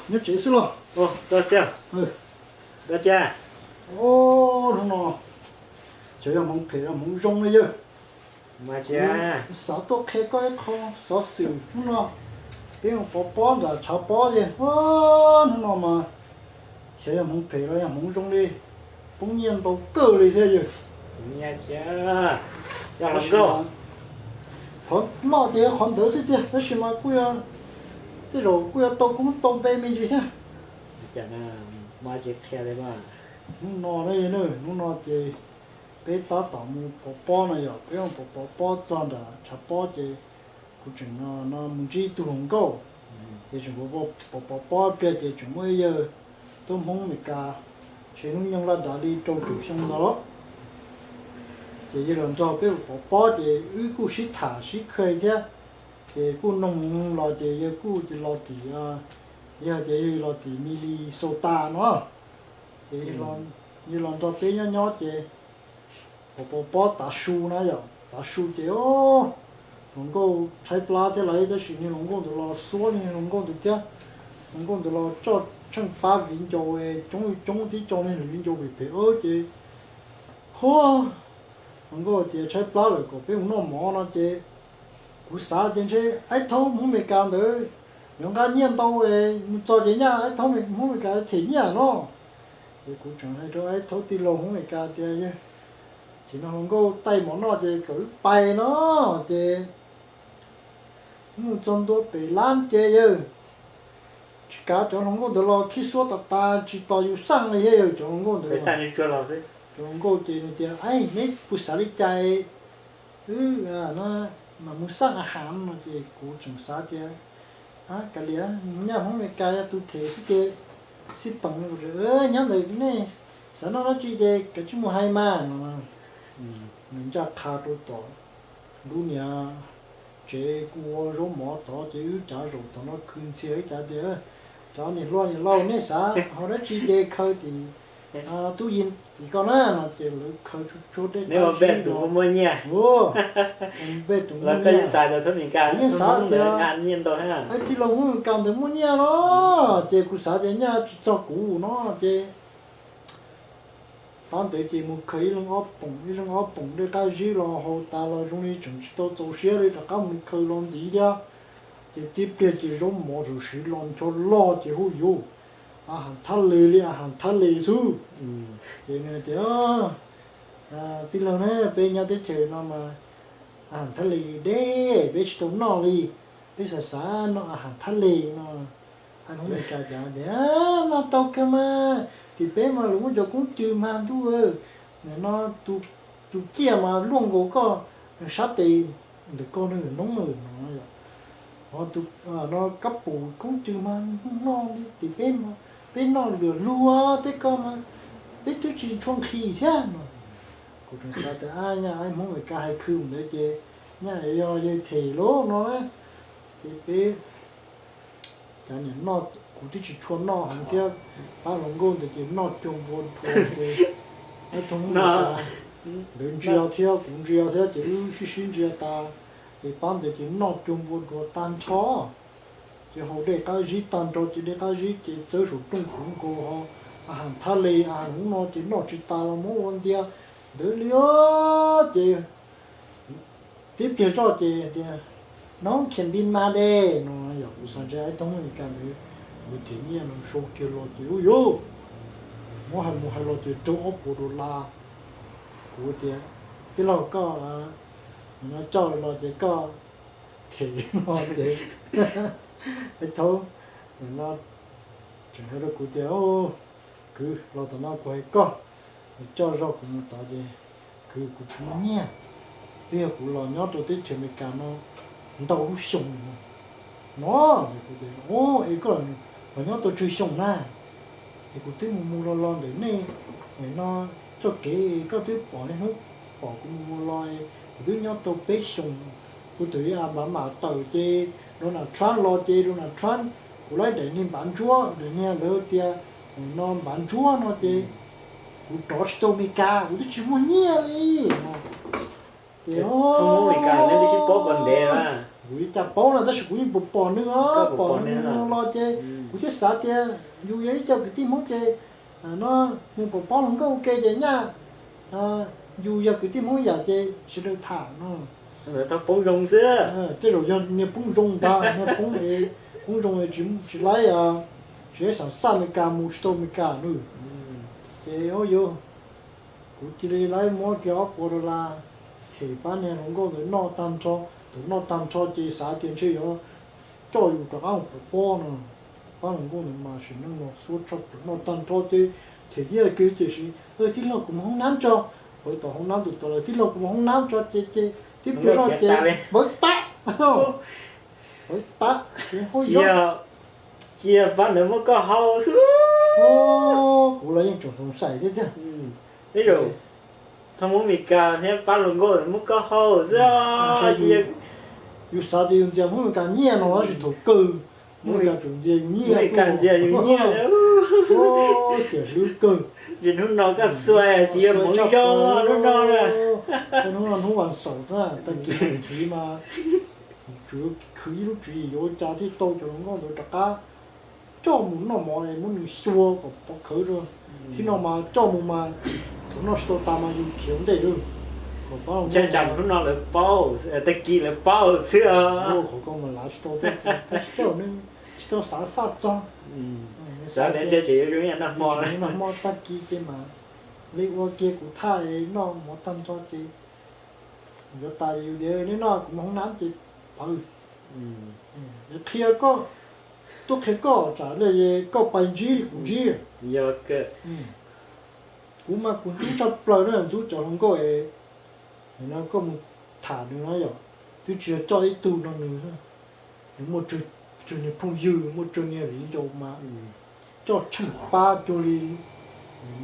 Nyob tsev xwb los? Ua, koj xwb. Ua cas? Hnub no xyov yog hmoov phem los hmoov zoo li yawg. Mas xav tuaj qhia koj ib qho xov xwm hnub no. Peb mus pov pob nram tshav pob ces hnub no mas xyov yog hmoov phem los yog hmoov zoo li, poob nyiaj ntau kawg li thiab yawg. Qhov loj ces qhov ntawd xwb tiag, tab sis mas kuj yog, tej zaum kuj yog tau koob tau npe me ntsis thiab. Hnub no na, hnub no ces peb tab tom mus pov pob no yom, peb mus pov pov pob txog nram tshav pob ces kuv tseem no mus ntsib tug hluas nkauj, ces tseem pov pov pob pliag ces tseem muaj ib yawg tub Hmoob Amelikas, ntshe hnub nyoog laj dav li rau caum xyoo ntawd los. Ces yawg los nrog peb pov pob ces wb kuj sib tham sib khej thiab. Ces kuj noog los ces yawg kuj los tim, yawg tias yawg los tim Minnesota no. Ces yawg los nrog peb nyob nyob ces pov pov pob tav su na yom, tav su ces hluas nkauj tshaib plab thiab lawm, tab sis niag hluas nkauj ntawd los xuab niag hluas nkauj ntawd thiab. Hluas nkauj ntawd los tso tsheej pab viv ncaus coob coob tib co niag viv ncaus phem phem ces, hu, hluas nkauj tias tshaib plab lawm kom peb mus noj mov no ces kuv xav tias ntshe Aib Thaub Hmoob Amelikas ntawd yuav nqa nyiaj ntau, mus txog ces nyaj Aib Thaub Hmoob Amelikas them nyiaj no. Ces kuv tseem hais rau Aib Thaub tij laug Hmoob Amelikas tias, ces no hluas nkauj taij mov noj ces kom wb pais no, ces mus txog ntua pem lab ces yawg, tsis kav cov hluas nkauj ntawd los khib suab tas tas tsis tos yus xaj li thiab yawg, cov hluas nkauj ntawd. Cov hluas nkauj ces nws tias, Aib, neb puas xav li cas wb mam mus xaj a has no? Ces kuv tseem xav tias, kav liam, nyaj Hmoob Amelikas yog tus them xwb ces xij peem, nyob ntawm nej xav noj dab tsi ces kav tsij mus hais mas no. Nws ncaj qha rau tom lub niag tsev kuj ua zaub mov tod ces wb cav zaum tom no khwv ntxiag wb cav tias, cov niam hluas niam laus nej xav haus dab tsi ces khaws tim tub yees tim ko na no ces lawv khaws tsuag tsuag dej qab zib los. Npej tus muaj nyiaj, yeej xav tias, Aib, tij laug Hmoob Amelikas ntawd muaj nyiaj no, ces kuv xav tias nyaj tsis txog kuv no ces pab ntawd ces mus khaws ib leeg ob poom ib leeg ob poom dej qab zib los haus tas los zoo li tseem tsis tau txaus siab li rov qab mus khaws los ntxiv thiab. Ces tib pliag ces zaub mov tam sim los ncho loj ces hu yus, a has thab les li a has thab les xwb. Ces nws tias, tij laug na, peb nyob teb chaws no mas a has thab les deb peb tsis tau noj li, peb xav xav noj a has thab les no. Hmoob Amelikas cas tias, noj tau kawg mas, tim peb mas lawv muaj cov koob cw mas ntuj, no tus ciaj mas luaj nkaus koj sab tes ntawm koj noob no, no kab pum koob cw mas noj li tim peb, peb noj lwm lug tej ko mas peb twb tsis tshua nqhis thiab no. Kuv tseem xav tias nyaj Hmoob Amelikas hais khwv ntawd ces nyaj yog yawg them lawm no na. Ces peb cas niam noj, kuv twb tsis tshua noj heev thiab, pab hluas nkauj ntawd ces noj cuag npua dhuav ces, ntawd ntsia thiab kuv ntsia thiab ces wb sib sib ntsia tas, ces pab ntawd ces noj cuag npua dhuav tag nrho. Ces haus dej qab zib tag nrho ces dej qab zib ces txawb saum rooj kuv nkaus ho, a has thab les a has hnub no ces noj tsis tas los muab ua ntia ntawd li. Ces tib pliag zoj ces tias, noob khiam npis mas de no, yog kuv xav ntshe Aib Thaub Amelikas ntawd yuav them nyiaj no sau kiag los ces ub yuv, muab hais mus hais los ces raug ob puas dollar. Kuv tias, tij laug koj no coj los ces koj them no ces Aib Thaub no tseem hais rau kuv tias, kwv, los tom no kuv hais koj, coj zog kuv mus tod ces, kwv, kuv tsis muaj nyiaj, twb yog kuv los nyob rau teb chaws Amelikas no ntau lub xyoo no, es koj los nyob tau tsawg xyoo na, es kuv twb mus mus los los ntawm nej no txoj kev koj twb pom niaj hnub pom kuv mus mus los, kuv twb nyob tau peb xyoos. Kuv thaum ub a npam mam tawm ces Donald Trump los ces Donald Trump, kuv laib daim niag npav ntsuab, daim niag lawv tias no npav ntsuab no ces kuv rov tsis tau Amelikas, kuv twb tsis muaj nyiaj li no. Ces Hmoob Amelikas nej twb sib paub puas ntev na. Kuv li cas paub no tab sis kuv yeej pom pom nws, pom nws los ces kuv thiaj xav tias yus yog ib co kwv tij Hmoob ces no nws pom paub hluas nkauj ua ke ces nyaj yus yog kwv tij Hmoob yam ces sawv daws tham no. Poob zoo xwb. Tej zaum yog niag poob zoo ntag, niag poob, poob zoo tsis laib, tsis xav xa Amelikas mus tsis tau Amelikas na. Ces yuav, kuv cia li laib muab kiag ob puas dollar them pab niag hluas nkauj ntawd noj tag nrho. Thaum noj tag nrho ces xav tias ntshe yuav coj yus rov qab mus pov pob no. Pab hluas nkauj ntawd mas sim neej no xuab tshaj plaws, noj tag nrho ces them nyiaj kiag tiam sis, tij laug kuv mus hoob nab tso. Pawv tom hoob nab tus tod lawm, tij laug kuv mus hoob nab tso ces ces tib pliag zoj ces pawv tab, pawv tab ces cia pab ntawd muab koj hau xwb. Kuv los yeej tseem xoom xais thiab tiag. Tej zaum thaj Hmoob Amelikas thiab pab hluas nkauj muab koj hau xwb. Yus xav tias yus ntxias Hmoob Amelikas nyiaj no tab sis thaum kawg Hmoob Amelikas tsuas ntxias yus nyiaj, ntxias yus nyiaj. Xiam hlwb kawg. Ces hnub no koj xuas tsis yog hmoov zoo hnub no na. Hnub no hnub vas xaum xwb, tag kis thiv mas tsuas khwv ib lub tswv yim yuav ua cas thiaj tau cov hluas nkauj ntawd rov qab coj mus noj mov es muab nws xua kom pov khawv rau. Thib no mas coj mus mas thaum noj tsis tau tas mas yus khiav ua ntej lawm. Kom pab hluas nkauj, hnub no lawv paub, tag kis lawv paub xwb os. Qhov ko mas lav tsis tau, tab sis tej zaum nws tsis tau xav faj txog. Xav tias ntshe tseem yuav zoo ib yam nag hmo, nag hmo tag kis ces mas li ua kiag kuv thaj es noj mov tag nrho ces yuav tas ces yus tias neb noj kuv mus hoob nab ces pawv. Yuav qhia koj, tuaj qhia koj tsam li koj pais ntsib li kuv ntsib. Kuv mas kuv ntxub tshaj plaws na, ntxub cov hluas nkauj es no koj mus tham nws no yom, twb tsis yog coj ib tug no nws, nws muaj tsawg niag phooj ywg, muaj tsawg niag viv ncaus mas coj tsheej pab cuag li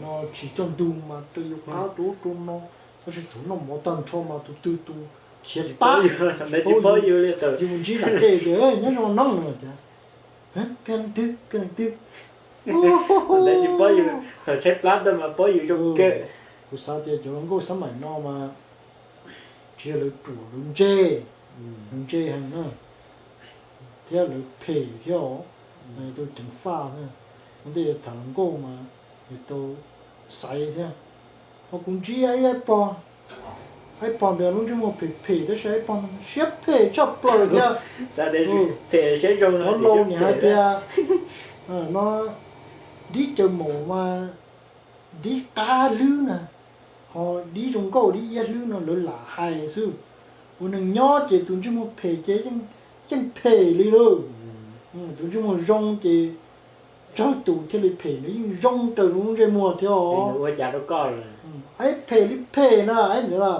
no tsis coj ntug mas raws yus qab rau ub rau no. Tab sis thaum noj mov tag nrho mas tus twg tus khiav tsis paub yus li. Yus ntsib nram dej tias nyob zoo no no tias koj leej twg, koj leej twg. Ntawd tsis paub yus, thaum tshaib plab tuaj mas paub yus zoo kawg. Kuv xav tias cov hluas nkauj xab maim no mas tsis yog lawv ruam, lawv ntse, lawv ntse heev na, thiab lawv phem thiab os. Tau ceev faj thiab. Ua ntej yuav tham hluas nkauj mas yuav tau xaiv thiab. Ho kuv ntsib ib pog, ib pog ntawd lub ntsej muag phem phem tab sis ib pog siab phem tshaj plaws thiab. Cov laus niam hais tias no dib caws maum mas dib qab hlwb na, ho dib zoo nkauj dib iab hlwb no lawv lam hais xwb. Ua neeg nyob ces tus ntsej muag phem ces yeej phem li lawm. Tus ntsej muag zoo ces tsawg tus thiaj li phem, nws yeej zoo raws lub ntsej muag thiab os. Ib phem li phem na, ib ntawd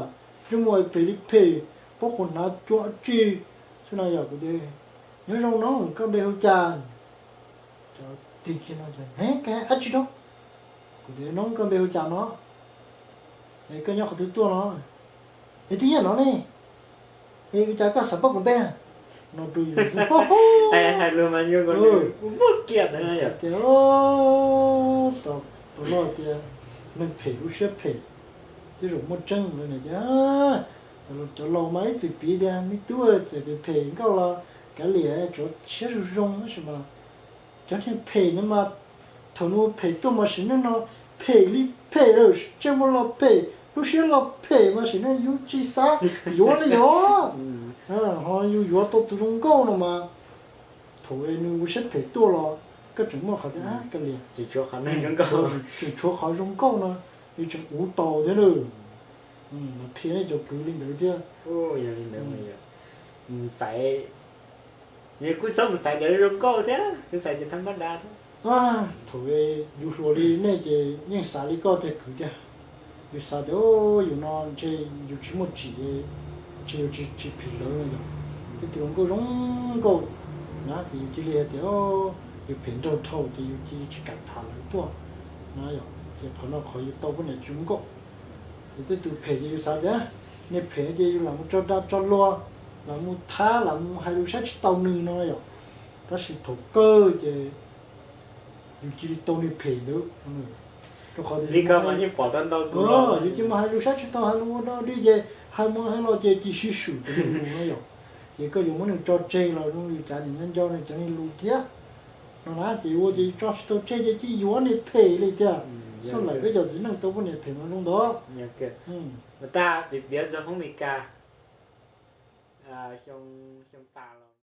ntsej muag phem li phem, pob qhuav hnav cua tsi xwb no yog kuv tias nyob zoo no koj npe hu cas? Cov tig kiag no, dab tsi no? Kuv tias no koj npe hu cas no? Es koj nyob qhov twg tuaj no? Es twb nyob no ne. Es ua cas koj xav paub kuv npe? No rau yus xwb. Hais lus mas zoo nkaus li muaj kiag ntawd yom. Tias, tus no tias neeg phem lub siab phem, tej zaum muaj tseeb lawm tias. Cov laus mas ib txwm piv tias me tub txawm phem phem nkauj los kav liam, tsuav siab zoo zoo tab sis mas cov neeg phem no mas thaum nws phem tuaj mas sim neej no phem li phem lawm, ntsej muag los phem, lub siab los phem mas sim neej yus tsis xav yuav li os. Ho yus yuav tau tus zoo nkauj no mas thaum nws ua siab phem tuaj los koj tseem muaj qhov tias kav liam, tseem tshuav qhov zoo nkauj no, nws tseem uv tau thiab lawm. Mas qhia nej cov kwv li ntawd thiab. Xaiv, kuj txhob mus xaiv cov zoo nkauj thiab, kuv xaiv cov thab mab dav thiab. Thaum yus hluas li nej ces yeej xav li koj tiag kwv tiag. Yus xav tias yus no ntshe yus tsis muaj tsim, ntshe yus tsis phim lawv no yom. Tej tus hluas nkauj zoo nkauj na ces yus cia li hais tias yus phem nraug dhau ces yus cia li tsis kam tham lawv tuaj na yom. Ces qhov no qhov yus tau poj niam tsis zoo nkauj. Ces tej tus phem ces yus xav tias nej phem ces yus lam mus tso dag tso luag, lam mus thab, lam mus hais lus saib tsis taus nws no yom. Tab sis thaum kawg ces yus cia li tau niag phem ntawd. Rau qhov tias yus cia li mus hais lus saib tsis taus, hais lus ua dog dig ces hais mus hais los ces cia sib swm rau nws mus no yom. Ces koj yuav muab nws tso tseg los zoo li cas niam nco nco nws cov niag lus thiab no na, ces ua ces tso tsis tau tseg ces cia yuav niag phem li tiag. Xub lawm peb cov txiv neej tau poj niam phem mas zoo ntawd. Tag piav piav txog Hmoob Mes Kas xyoo tas los